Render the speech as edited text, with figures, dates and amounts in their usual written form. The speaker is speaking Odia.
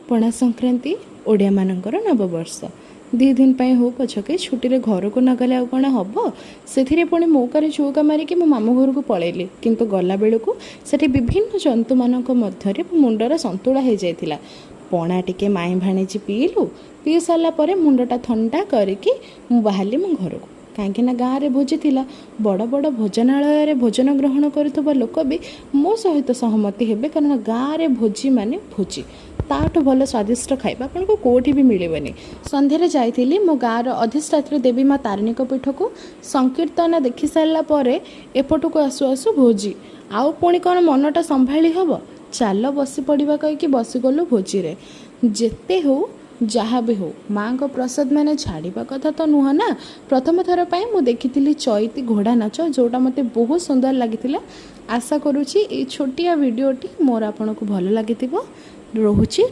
ପଣା ସଂକ୍ରାନ୍ତି ଓଡ଼ିଆମାନଙ୍କର ନବବର୍ଷ। 2 ଦିନ ପାଇଁ ହଉ ପଛକେ ଛୁଟିରେ ଘରକୁ ନଗଲେ ଆଉ କ'ଣ ହେବ? ସେଥିରେ ପୁଣି ମୌକାରେ ଚଉକା ମାରିକି ମୋ ମାମୁଁ ଘରକୁ ପଳେଇଲି। କିନ୍ତୁ ଗଲାବେଳକୁ ସେଠି ବିଭିନ୍ନ ଜନ୍ତୁମାନଙ୍କ ମଧ୍ୟରେ ମୋ ମୁଣ୍ଡର ସନ୍ତୁଳା ହେଇଯାଇଥିଲା। ପଣା ଟିକେ ମାଇଁ ଭାଣିଜି ପିଇଲୁ। ପିଇ ସାରିଲା ପରେ ମୁଣ୍ଡଟା ଥଣ୍ଡା କରିକି ମୁଁ ବାହାରିଲି ମୋ ଘରକୁ, କାହିଁକିନା ଗାଁରେ ଭୋଜି ଥିଲା। ବଡ଼ ବଡ଼ ଭୋଜନାଳୟରେ ଭୋଜନ ଗ୍ରହଣ କରୁଥିବା ଲୋକ ବି ମୋ ସହିତ ସହମତି ହେବେ, କାରଣ ଗାଁରେ ଭୋଜି ମାନେ ଭୋଜି। ତାଠୁ ଭଲ ସ୍ୱାଦିଷ୍ଟ ଖାଇବା ଆପଣଙ୍କୁ କେଉଁଠି ବି ମିଳିବନି। ସନ୍ଧ୍ୟାରେ ଯାଇଥିଲି ମୋ ଗାଁର ଅଧିଷ୍ଠାତ୍ରୀ ଦେବୀ ମା ତାରିଣୀଙ୍କ ପୀଠକୁ। ସଂକୀର୍ତ୍ତନ ଦେଖି ସାରିଲା ପରେ ଏପଟକୁ ଆସୁ ଆସୁ ଭୋଜି। ଆଉ ପୁଣି କ'ଣ ମନଟା ସମ୍ଭାଳି ହେବ? ଚାଲ ବସି ପଡ଼ିବା କହିକି ବସିଗଲୁ ଭୋଜିରେ। ଯେତେ ହଉ ଯାହା ବି ହଉ, ମାଆଙ୍କ ପ୍ରସାଦ ମାନେ ଛାଡ଼ିବା କଥା ତ ନୁହଁ ନା। ପ୍ରଥମ ଥର ପାଇଁ ମୁଁ ଦେଖିଥିଲି ଚଇତି ଘୋଡ଼ା ନାଚ, ଯେଉଁଟା ମୋତେ ବହୁତ ସୁନ୍ଦର ଲାଗିଥିଲା। ଆଶା କରୁଛି ଏଇ ଛୋଟିଆ ଭିଡ଼ିଓଟି ମୋର ଆପଣଙ୍କୁ ଭଲ ଲାଗିଥିବ। ରହୁଛି।